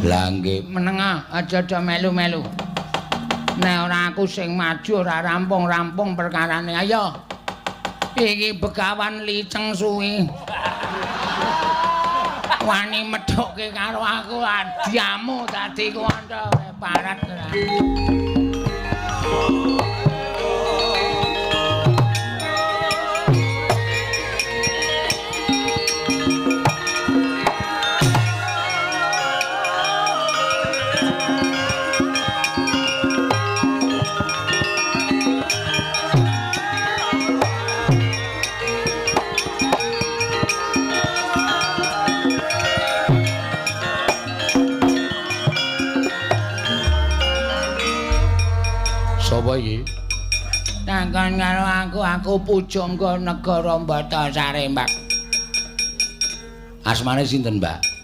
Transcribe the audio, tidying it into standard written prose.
Lah nggih, Menengah aja-aja melu-melu. Nek ora aku sing maju ora rampung-rampung perkarane. Ayo. Iki Begawan Liceng suwi. Wani medhokke karo aku adiamu dadi kanca parat. Sapa iki? Takon karo aku, aku pujangga negara Batasari, Mbak. Asmane sinten, Mbak?